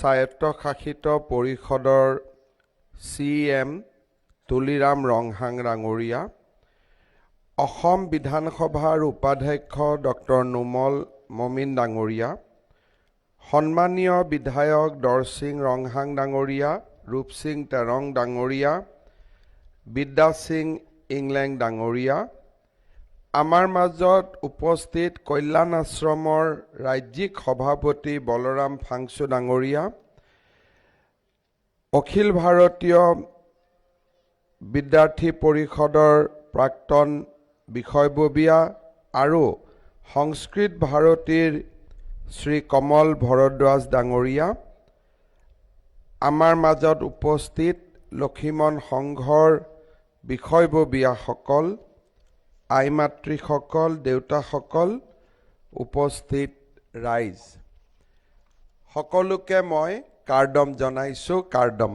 স্বায়ত্তশাসিত পৰিষদৰ C M Tuliram Ronghang ডাঙৰীয়া, অসম বিধানসভাৰ উপাধ্যক্ষ ডক্টৰ নোমল মমিন ডাঙৰীয়া, সন্মানীয় বিধায়ক দৰচিং ৰংহাং ডাঙৰীয়া, ৰূপসিং তেৰং ডাঙৰীয়া, বিদ্যাসিং ইংলেং ডাঙৰীয়া, আমাৰ মাজত উপস্থিত কল্যাণ আশ্ৰমৰ ৰাজ্যিক সভাপতি বলৰাম ফাংচু ডাঙৰীয়া, অখিল ভাৰতীয় বিদ্যাৰ্থী পৰিষদৰ প্ৰাক্তন বিষয়ববীয়া আৰু সংস্কৃত ভাৰতীৰ শ্ৰী কমল ভৰদ্বাজ ডাঙৰীয়া, আমাৰ মাজত উপস্থিত লখিমন সংঘৰ বিষয়ববীয়াসকল, আই মাতৃসকল, দেউতাসকল, উপস্থিত ৰাইজ, সকলোকে মই কাৰ্দম জনাইছোঁ, কাৰ্দম।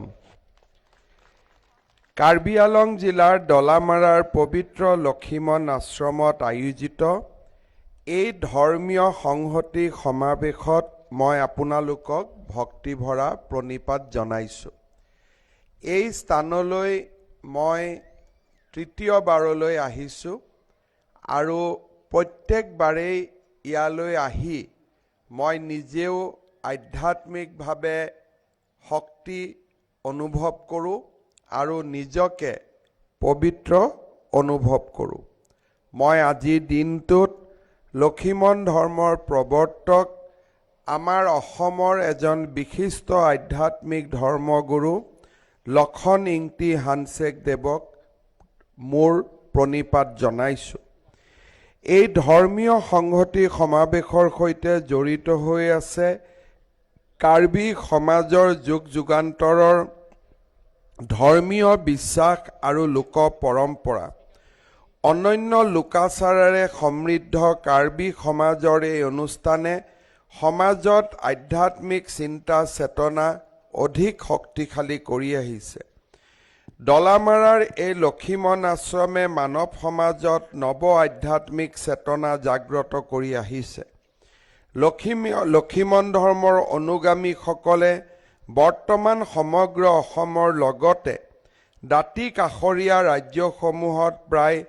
কাৰ্বি আলং জিলাৰ দলামাৰাৰ পবিত্ৰ লখিমন আশ্ৰমত আয়োজিত এই ধৰ্মীয় সংহতি সমাৱেশত মই আপোনালোকক ভক্তিভৰা প্ৰণিপাত জনাইছোঁ। এই স্থানলৈ মই তৃতীয়বাৰলৈ আহিছোঁ আৰু প্ৰত্যেকবাৰেই ইয়ালৈ আহি মই নিজেও আধ্যাত্মিকভাৱে শক্তি অনুভৱ কৰোঁ আৰু নিজকে পবিত্ৰ অনুভৱ কৰোঁ। মই আজিৰ দিনটোত লখিমন ধৰ্মৰ প্ৰৱৰ্তক, আমাৰ অসমৰ এজন বিশিষ্ট আধ্যাত্মিক ধৰ্মগুৰু লখন ইংতি হানচেক দেৱক মোৰ প্ৰণিপাত জনাইছোঁ। এই ধৰ্মীয় সংহতি সমাৱেশৰ সৈতে জড়িত হৈ আছে কাৰ্বি সমাজৰ যুগ যুগান্তৰৰ ধৰ্মীয় বিশ্বাস আৰু লোক পৰম্পৰা। অনন্য লোকাচাৰেৰে সমৃদ্ধ কাৰ্বি সমাজৰ এই অনুষ্ঠানে সমাজত আধ্যাত্মিক চিন্তা চেতনা অধিক শক্তিশালী কৰি আহিছে। দলামাৰাৰ এই লখিমন আশ্ৰমে মানৱ সমাজত নৱ আধ্যাত্মিক চেতনা জাগ্ৰত কৰি আহিছে। লখিমন ধৰ্মৰ অনুগামীসকলে বৰ্তমান সমগ্ৰ অসমৰ লগতে দাঁতি কাষৰীয়া ৰাজ্যসমূহত প্ৰায়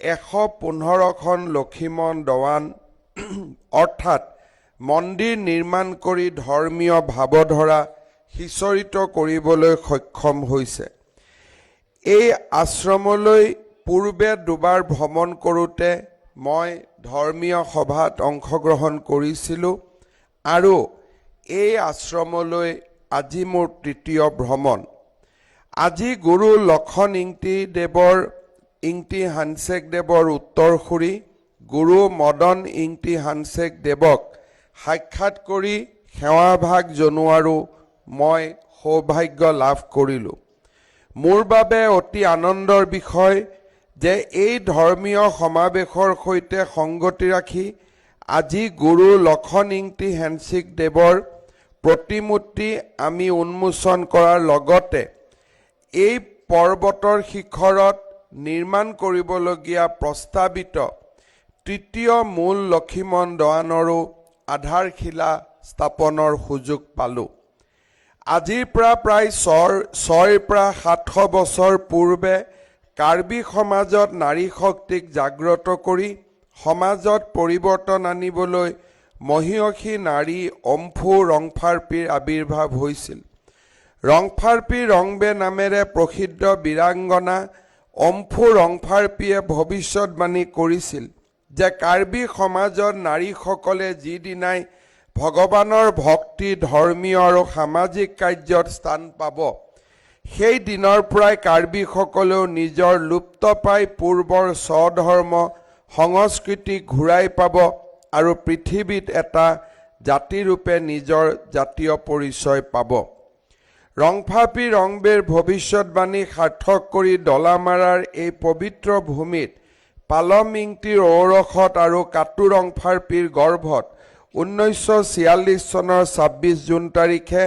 115খন লখিমন দেৱান অৰ্থাৎ মন্দিৰ নিৰ্মাণ কৰি ধৰ্মীয় ভাৱধাৰা সিঁচৰিত কৰিবলৈ সক্ষম হৈছে। এই আশ্ৰমলৈ পূৰ্বে দুবাৰ ভ্ৰমণ কৰোঁতে মই ধৰ্মীয় সভাত অংশগ্ৰহণ কৰিছিলোঁ আৰু এই আশ্ৰমলৈ আজি মোৰ তৃতীয় ভ্ৰমণ। আজি গুৰু লখন ইংতি দেৱৰ, ইংতি হানচেক দেৱৰ উত্তৰসূৰী গুৰু মদন ইংতি হানচেক দেৱক সাক্ষাৎ কৰি সেৱাভাগ জনোৱাৰো মই সৌভাগ্য লাভ কৰিলোঁ। মোৰ বাবে অতি আনন্দৰ বিষয় যে এই ধৰ্মীয় সমাৱেশৰ সৈতে সংগতি ৰাখি আজি গুৰু লখন ইংতি হেনচিক দেৱৰ প্ৰতিমূৰ্তি আমি উন্মোচন কৰাৰ লগতে এই পৰ্বতৰ শিখৰত নিৰ্মাণ কৰিবলগীয়া প্ৰস্তাৱিত তৃতীয় মূল লখিমন দেৱানৰো আধাৰশিলা স্থাপনৰ সুযোগ পালোঁ। আজিৰ পৰা প্ৰায় 6ৰ পৰা 700 বছৰ পূৰ্বে কাৰ্বি সমাজত নাৰী শক্তিক জাগ্ৰত কৰি সমাজত পৰিৱৰ্তন আনিবলৈ মহিয়সী নাৰী অম্ফু ৰংফাৰপিৰ আৱিৰ্ভাৱ হৈছিল। ৰংফাৰপি ৰংবে নামেৰে প্ৰসিদ্ধ বীৰাংগনা অম্ফু ৰংফাৰপিয়ে ভৱিষ্যতবাণী কৰিছিল যে কাৰ্বি সমাজত নাৰীসকলে যিদিনাই ভগৱানৰ ভক্তি, ধৰ্মীয় আৰু সামাজিক কাৰ্যত স্থান পাব, সেই দিনৰ পৰাই কাৰ্বিসকলেও নিজৰ লুপ্তপ্ৰায় পূৰ্বৰ স্বধৰ্ম সংস্কৃতি ঘূৰাই পাব আৰু পৃথিৱীত এটা জাতিৰূপে নিজৰ জাতীয় পৰিচয় পাব। ৰংফাপি ৰংবেৰ ভৱিষ্যতবাণী সাৰ্থক কৰি দলামাৰাৰ এই পবিত্ৰ ভূমিত পালম ইংতিৰ ঔৰসত আৰু কাটু ৰংফাৰপিৰ গৰ্ভত 1946 চনৰ 26 জুন তাৰিখে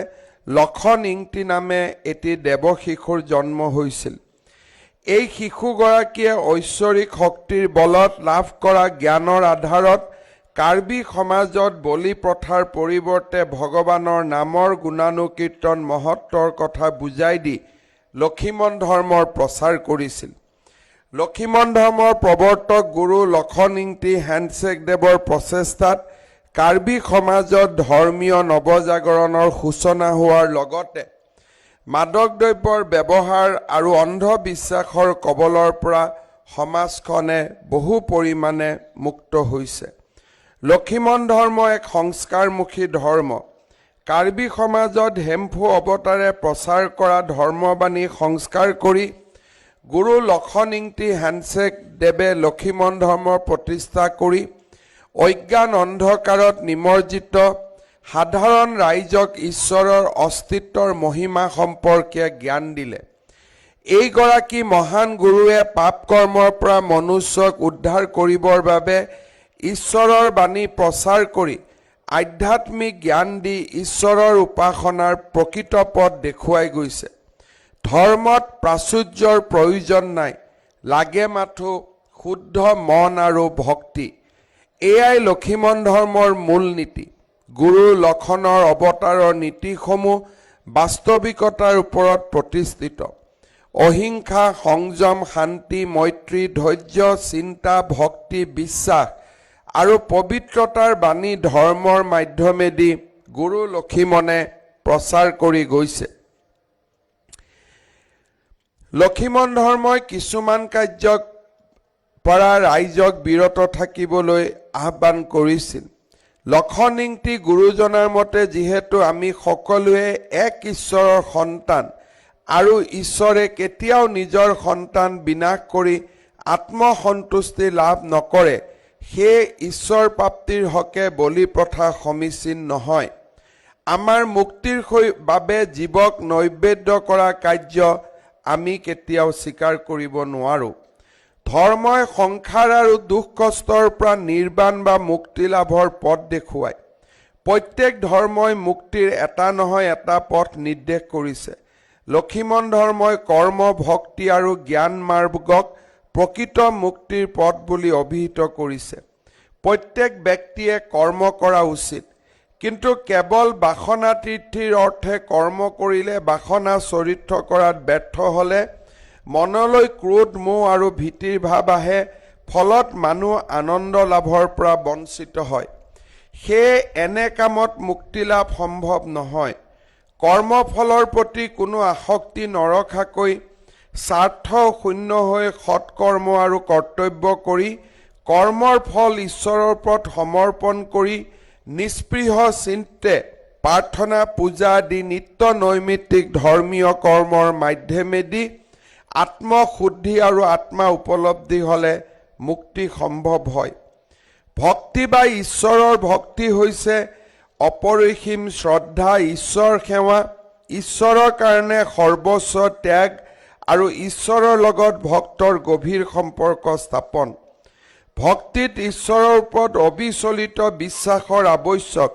লখন ইংতি নামে এটি দেৱশিশুৰ জন্ম হৈছিল। এই শিশুগৰাকীয়ে ঐশ্বৰিক শক্তিৰ বলত লাভ কৰা জ্ঞানৰ আধাৰত কাৰ্বি সমাজত বলি প্ৰথাৰ পৰিৱৰ্তে ভগৱানৰ নামৰ গুণানুকীৰ্তন মহত্বৰ কথা বুজাই দি লখিমন ধৰ্মৰ প্ৰচাৰ কৰিছিল। লখিমন ধৰ্মৰ প্ৰৱৰ্তক গুৰু লখন ইংতি হেনচেকদেৱৰ প্ৰচেষ্টাত কাৰ্বি সমাজত ধৰ্মীয় নৱজাগৰণৰ সূচনা হোৱাৰ লগতে মাদক দ্ৰব্যৰ ব্যৱহাৰ আৰু অন্ধবিশ্বাসৰ কবলৰ পৰা সমাজখনে বহু পৰিমাণে মুক্ত হৈছে। লখিমন ধৰ্ম এক সংস্কাৰমুখী ধৰ্ম। কাৰ্বি সমাজত হেম্ফু অৱতাৰে প্ৰচাৰ কৰা ধৰ্মবাণী সংস্কাৰ কৰি গুৰু লখন ইংতি হেনচেক দেৱে লখিমন ধৰ্ম প্ৰতিষ্ঠা কৰি অজ্ঞান অন্ধকাৰত নিমজ্জিত সাধাৰণ ৰাইজক ঈশ্বৰৰ অস্তিত্বৰ মহিমা সম্পৰ্কে জ্ঞান দিলে। এইগৰাকী মহান গুৰুৱে পাপ কৰ্মৰ পৰা মনুষ্যক উদ্ধাৰ কৰিবৰ বাবে ঈশ্বৰৰ বাণী প্ৰচাৰ কৰি আধ্যাত্মিক জ্ঞান দি ঈশ্বৰৰ উপাসনাৰ প্ৰকৃত পথ দেখুৱাই গৈছে। ধৰ্মত প্ৰাচুৰ্যৰ প্ৰয়োজন নাই, লাগে মাথো শুদ্ধ মন আৰু ভক্তি। এয়াই লখিমন ধৰ্মৰ মূল নীতি। গুৰু লখনৰ অৱতাৰৰ নীতিসমূহ বাস্তৱিকতাৰ ওপৰত প্ৰতিষ্ঠিত। অহিংসা, সংযম, শান্তি, মৈত্ৰী, ধৈৰ্য, চিন্তা, ভক্তি, বিশ্বাস আৰু পবিত্ৰতাৰ বাণী ধৰ্মৰ মাধ্যমেদি গুৰু লখিমনে প্ৰচাৰ কৰি গৈছে। লখিমন ধৰ্মই কিছুমান কাৰ্যক পৰা ৰাইজক বিৰত থাকিবলৈ আহ্বান কৰিছিল। লখন ইংতি গুৰুজনাৰ মতে যিহেতু আমি সকলোৱে এক ঈশ্বৰৰ সন্তান আৰু ঈশ্বৰে কেতিয়াও নিজৰ সন্তান বিনাশ কৰি আত্মসন্তুষ্টি লাভ নকৰে, সেয়ে ঈশ্বৰ প্ৰাপ্তিৰ হকে বলি প্ৰথা সমীচীন নহয়। আমাৰ মুক্তিৰ বাবে জীৱক নৈবেদ্য কৰা কাৰ্য আমি কেতিয়াও স্বীকাৰ কৰিব নোৱাৰোঁ। ধৰ্মই সংসাৰ আৰু দুখ কষ্টৰ পৰা নিৰ্বাণ বা মুক্তি লাভৰ পথ দেখুৱায়। প্ৰত্যেক ধৰ্মই মুক্তিৰ এটা নহয় এটা পথ নিৰ্দেশ কৰিছে। লখিমন ধৰ্মই কৰ্ম, ভক্তি আৰু জ্ঞান মাৰ্গক প্ৰকৃত মুক্তিৰ পথ বুলি অভিহিত কৰিছে। প্ৰত্যেক ব্যক্তিয়ে কৰ্ম কৰা উচিত, কিন্তু কেৱল বাসনা তৃপ্তিৰ অৰ্থে কৰ্ম কৰিলে বাসনা চৰিতাৰ্থ কৰাত ব্যৰ্থ হ'লে মনলৈ ক্ৰোধ, মোহ আৰু ভীতিৰ ভাৱ আহে। ফলত মানুহ আনন্দ লাভৰ পৰা বঞ্চিত হয়। সেয়ে এনে কামত মুক্তি লাভ সম্ভৱ নহয়। কৰ্মফলৰ প্ৰতি কোনো আসক্তি নৰখাকৈ স্বাৰ্থ শূন্য হৈ সৎকৰ্ম আৰু কৰ্তব্য কৰি কৰ্মৰ ফল ঈশ্বৰৰ ওপৰত সমৰ্পণ কৰি নিস্পৃহ চিত্তে প্ৰাৰ্থনা, পূজা আদি নিত্য নৈমিত্তিক ধৰ্মীয় কৰ্মৰ মাধ্যমেদি আত্মশুদ্ধি আৰু আত্মা উপলব্ধি হ'লে মুক্তি সম্ভৱ হয়। ভক্তি বা ঈশ্বৰৰ ভক্তি হৈছে অপৰিসীম শ্ৰদ্ধা, ঈশ্বৰ সেৱা, ঈশ্বৰৰ কাৰণে সৰ্বস্ব ত্যাগ আৰু ঈশ্বৰৰ লগত ভক্তৰ গভীৰ সম্পৰ্ক স্থাপন। ভক্তিত ঈশ্বৰৰ ওপৰত অবিচলিত বিশ্বাসৰ আৱশ্যক।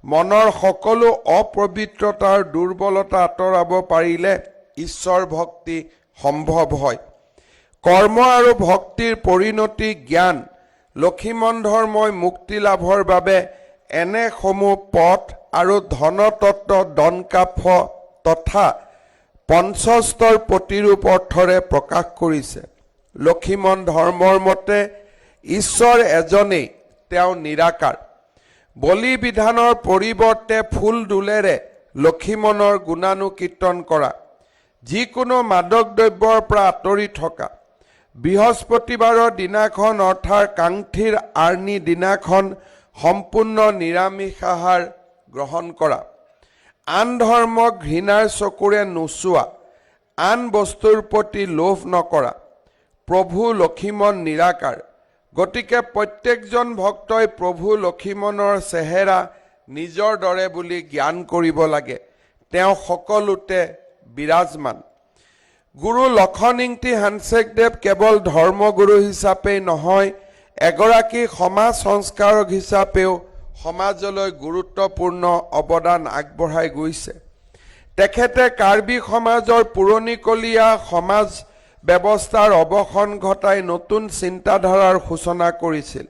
মনৰ সকলো অপবিত্ৰতাৰ দুৰ্বলতা আঁতৰাব পাৰিলে ঈশ্বৰ ভক্তি সম্ভৱ হয়। কৰ্ম আৰু ভক্তিৰ পৰিণতি জ্ঞান। লখিমন ধৰ্মই মুক্তি লাভৰ বাবে এনেসমূহ পথ আৰু ধনতত্ত্ব, দনকাফ তথা পঞ্চস্তৰ প্ৰতিৰূপ অৰ্থৰে প্ৰকাশ কৰিছে। লখিমন ধৰ্মৰ মতে ঈশ্বৰ এজনেই, তেওঁ নিৰাকাৰ। বলি বিধানৰ পৰিৱৰ্তে ফুল দোলেৰে লখিমনৰ গুণানুকীৰ্তন কৰা, যিকোনো মাদক দ্ৰব্যৰ পৰা আঁতৰি থকা, বৃহস্পতিবাৰৰ দিনাখন অৰ্থাৎ কাংথিৰ আৰ্নি দিনাখন সম্পূৰ্ণ নিৰামিষ আহাৰ গ্ৰহণ কৰা, আন ধৰ্মক ঘৃণাৰ চকুৰে নোচোৱা, আন বস্তুৰ প্ৰতি লোভ নকৰা। প্ৰভু লখিমন নিৰাকাৰ, গতিকে প্ৰত্যেকজন ভক্তই প্ৰভু লখিমনৰ চেহেৰা নিজৰ দৰে বুলি জ্ঞান কৰিব লাগে। তেওঁ সকলোতে বিৰাজমান। গুৰু লখন ইংতি হানচেকদেৱ কেৱল ধৰ্মগুৰু হিচাপেই নহয়, এগৰাকী সমাজ সংস্কাৰক হিচাপেও সমাজলৈ গুৰুত্বপূৰ্ণ অৱদান আগবঢ়াই গৈছে। তেখেতে কাৰ্বি সমাজৰ পুৰণিকলীয়া সমাজ ব্যৱস্থাৰ অৱসান ঘটাই নতুন চিন্তাধাৰাৰ সূচনা কৰিছিল।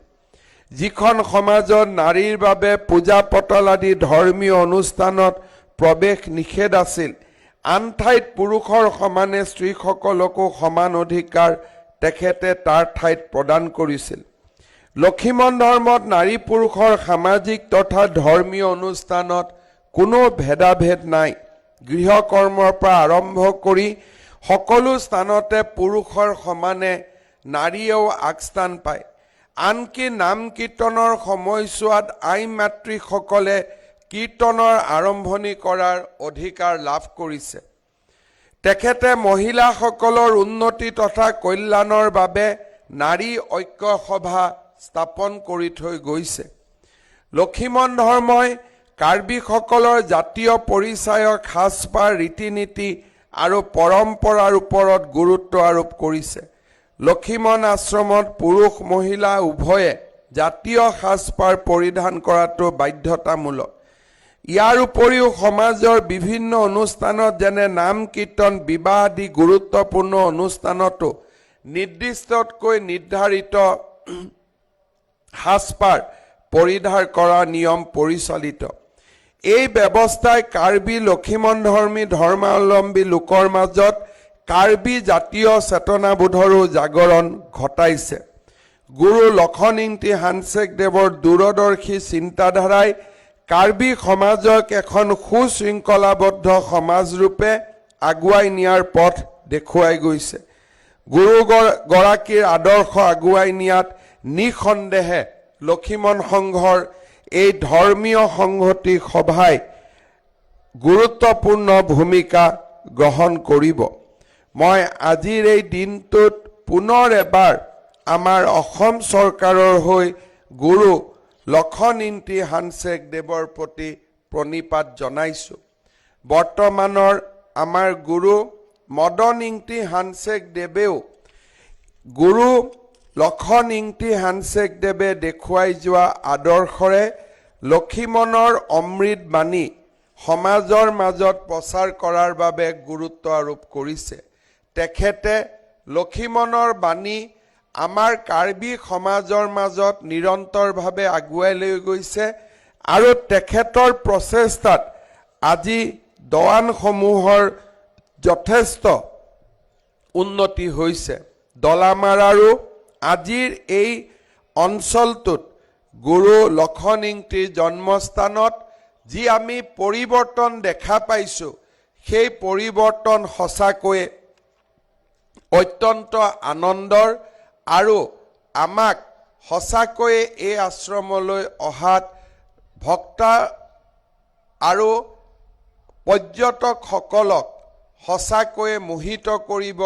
যিখন সমাজত নাৰীৰ বাবে পূজা পাতল আদি ধৰ্মীয় অনুষ্ঠানত প্ৰৱেশ নিষেধ আছিল, আন ঠাইত পুৰুষৰ সমানে স্ত্ৰীসকলকো সমান অধিকাৰ তেখেতে তাৰ ঠাইত প্ৰদান কৰিছিল। লখিমন ধৰ্মত নাৰী পুৰুষৰ সামাজিক তথা ধৰ্মীয় অনুষ্ঠানত কোনো ভেদাভেদ নাই। গৃহকৰ্মৰ পৰা আৰম্ভ কৰি সকলো স্থানতে পুৰুষৰ সমানে নাৰীয়েও আগস্থান পায়। আনকি নাম কীৰ্তনৰ সময়ছোৱাত আই মাতৃসকলে কীৰ্তনৰ আৰম্ভণি কৰাৰ অধিকাৰ লাভ কৰিছে। তেখেতে মহিলাসকলৰ উন্নতি তথা কল্যাণৰ বাবে নাৰী ঐক্য সভা স্থাপন কৰি থৈ গৈছে। লখিমন ধৰ্মই কাৰ্বিসকলৰ জাতীয় পৰিচায়ক সাজপাৰ, ৰীতি নীতি আৰু পৰম্পৰাৰ ওপৰত গুৰুত্ব আৰোপ কৰিছে। লখিমন আশ্ৰমত পুৰুষ মহিলা উভয়ে জাতীয় সাজপাৰ পৰিধান কৰাটো বাধ্যতামূলক। ইয়াৰ উপৰিও সমাজৰ বিভিন্ন অনুষ্ঠানত, যেনে নাম কীৰ্তন, বিবাহ আদি গুৰুত্বপূৰ্ণ অনুষ্ঠানতো নিৰ্দিষ্টতকৈ নিৰ্ধাৰিত সাজপাৰ পৰিধান কৰা নিয়ম পৰিচালিত। এই ব্যৱস্থাই কাৰ্বি লখিমন ধৰ্মী ধৰ্মাৱলম্বী লোকৰ মাজত কাৰ্বি জাতীয় চেতনাবোধৰো জাগৰণ ঘটাইছে। গুৰু লখন ইংতি হানচেকদেৱৰ দূৰদৰ্শী চিন্তাধাৰাই কাৰ্বি সমাজক এখন সুশৃংখলাবদ্ধ সমাজৰূপে আগুৱাই নিয়াৰ পথ দেখুৱাই গৈছে। গুৰুগৰাকীৰ আদৰ্শ আগুৱাই নিয়াত নিঃসন্দেহে লখিমন সংঘৰ এই ধৰ্মীয় সংহতি সভাই গুৰুত্বপূৰ্ণ ভূমিকা গ্ৰহণ কৰিব। মই আজিৰ এই দিনটোত পুনৰ এবাৰ আমাৰ অসম চৰকাৰৰ হৈ গুৰু লখন ইংতি হানচেক দেৱৰ প্ৰতি প্ৰণিপাত জনাইছোঁ। বৰ্তমানৰ আমাৰ গুৰু মদন ইংতি হানচেক দেৱেও গুৰু লখন ইংতি হানচেক দেৱে দেখুৱাই যোৱা আদৰ্শৰে লখিমনৰ অমৃত বাণী সমাজৰ মাজত প্ৰচাৰ কৰাৰ বাবে গুৰুত্ব আৰোপ কৰিছে। তেখেতে লখিমনৰ বাণী আমাৰ কাৰ্বি সমাজৰ মাজত নিৰন্তৰভাৱে আগুৱাই লৈ গৈছে আৰু তেখেতৰ প্ৰচেষ্টাত আজি দোৱানসমূহৰ যথেষ্ট উন্নতি হৈছে। দলামাৰাৰো আজিৰ এই অঞ্চলটোত গুৰু লখন ইংতিৰ জন্মস্থানত যি আমি পৰিৱৰ্তন দেখা পাইছোঁ, সেই পৰিৱৰ্তন সঁচাকৈয়ে অত্যন্ত আনন্দৰ আৰু আমাক সঁচাকৈয়ে এই আশ্ৰমলৈ অহাত ভক্তা আৰু পৰ্যটকসকলক সঁচাকৈয়ে মোহিত কৰিব,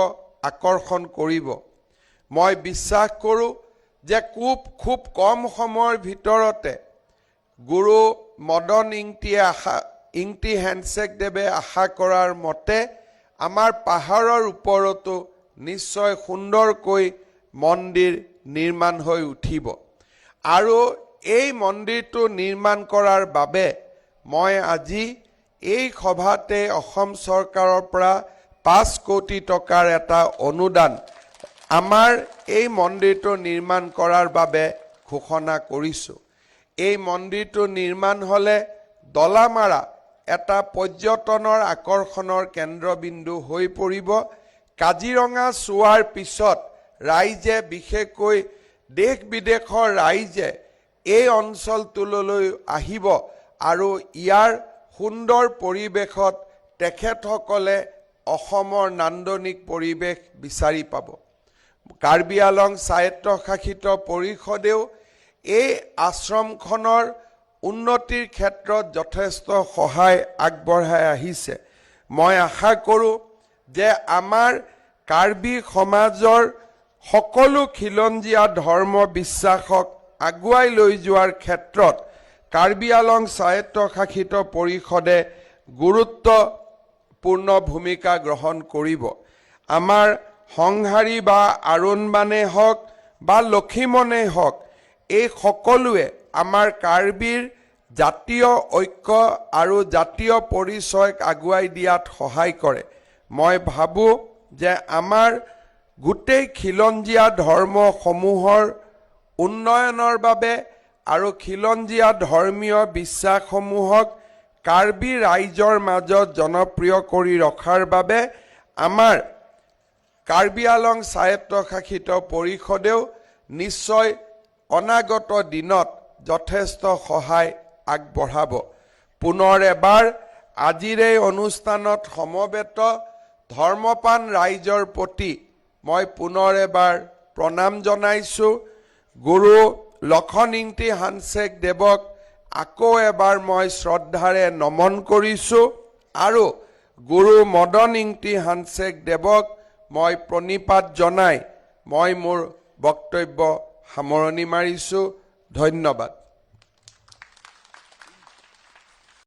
আকৰ্ষণ কৰিব। মই বিশ্বাস কৰোঁ যে খুব খুব কম সময়ৰ ভিতৰতে গুৰু মদন ইংতি হেণ্ডছেকদেৱে আশা কৰাৰ মতে আমাৰ পাহাৰৰ ওপৰতো নিশ্চয় সুন্দৰকৈ মন্দিৰ নিৰ্মাণ হৈ উঠিব। আৰু এই মন্দিৰটো নিৰ্মাণ কৰাৰ বাবে মই আজি এই সভাতে অসম চৰকাৰৰ পৰা 5 কোটি টকাৰ এটা অনুদান আমাৰ এই মন্দিৰটো নিৰ্মাণ কৰাৰ বাবে ঘোষণা কৰিছোঁ। এই মন্দিৰটো নিৰ্মাণ হ'লে দলামাৰা এটা পৰ্যটনৰ আকৰ্ষণৰ কেন্দ্ৰবিন্দু হৈ পৰিব। কাজিৰঙা চোৱাৰ পিছত ৰাইজে, বিশেষকৈ দেশ বিদেশৰ ৰাইজে এই অঞ্চলটোলৈ আহিব আৰু ইয়াৰ সুন্দৰ পৰিৱেশত তেখেতসকলে অসমৰ নান্দনিক পৰিৱেশ বিচাৰি পাব। কাৰ্বি আলং স্বায়ত্তশাসিত পৰিষদেও এই আশ্ৰমখনৰ উন্নতিৰ ক্ষেত্ৰত যথেষ্ট সহায় আগবঢ়াই আহিছে। মই আশা কৰোঁ যে আমাৰ কাৰ্বি সমাজৰ সকলো খিলঞ্জীয়া ধৰ্ম বিশ্বাসক আগুৱাই লৈ যোৱাৰ ক্ষেত্ৰত কাৰ্বি আলং স্বায়ত্তশাসিত পৰিষদে গুৰুত্বপূৰ্ণ ভূমিকা গ্ৰহণ কৰিব। আমাৰ সংহাৰী বা আৰুণবানেই হওক বা লখিমনেই হওক, এই সকলোৱে আমাৰ কাৰ্বিৰ জাতীয় ঐক্য আৰু জাতীয় পৰিচয়ক আগুৱাই দিয়াত সহায় কৰে। মই ভাবোঁ যে আমাৰ গোটেই খিলঞ্জীয়া ধৰ্মসমূহৰ উন্নয়নৰ বাবে আৰু খিলঞ্জীয়া ধৰ্মীয় বিশ্বাসসমূহক কাৰ্বি ৰাইজৰ মাজত জনপ্ৰিয় কৰি ৰখাৰ বাবে আমাৰ কাৰ্বি আলং স্বায়ত্তশাসিত পৰিষদেও নিশ্চয় অনাগত দিনত যথেষ্ট সহায় আগবঢ়াব। পুনৰ এবাৰ আজিৰ এই অনুষ্ঠানত সমবেত ধৰ্মপ্ৰাণ ৰাইজৰ প্ৰতি মই পুনৰ এবাৰ প্ৰণাম জনাইছোঁ। গুৰু লখন ইংতি হানচেক দেৱক আকৌ এবাৰ মই শ্ৰদ্ধাৰে নমন কৰিছোঁ আৰু গুৰু মদন ইংতি হানচেক দেৱক মই প্ৰণিপাত জনাই মই মোৰ বক্তব্য সামৰণি মাৰিছোঁ। ধন্যবাদ।